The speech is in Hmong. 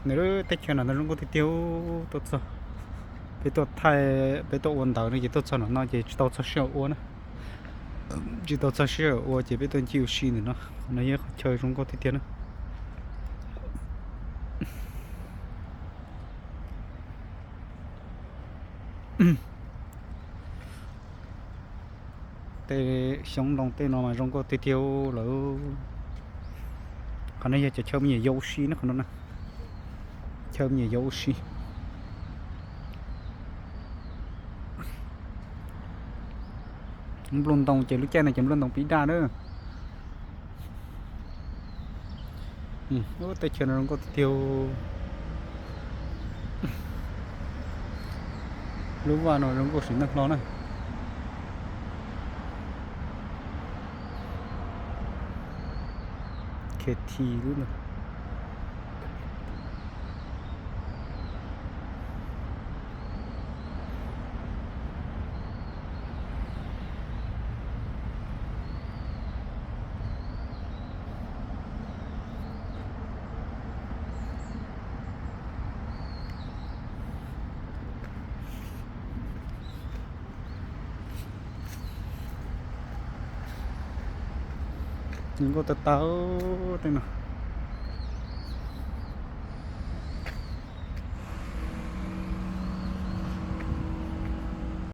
Nws teb chaws no zoo nkauj tiag tiag. Tuaj txog, peb tuaj thaij, peb tuaj ua ntawv no ces tuaj txog no ces tsis tau txog sij hawm ua na. Tsis tau txog sij hawm ua ces peb tuaj ncig ua si ntawm no. Qhov no yog qhov chaw zoo nkauj tiag tiag na. Tej xyoob ntoo tej no mas zoo nkauj tiag tiag lawm. Qhov no yog cov chaw me nyuam yaus ua si na, qhov no na. Chaw me nyuam yaus ua si. Nplooj ntoo ces lub caij no ces nplooj ntoo pib daj na. Teb chaws no zoo nkauj tiag tiag. Lub vaj no zoo nkauj sim neej hlo na. K T lub no. Zoo nkauj tag tag tej no.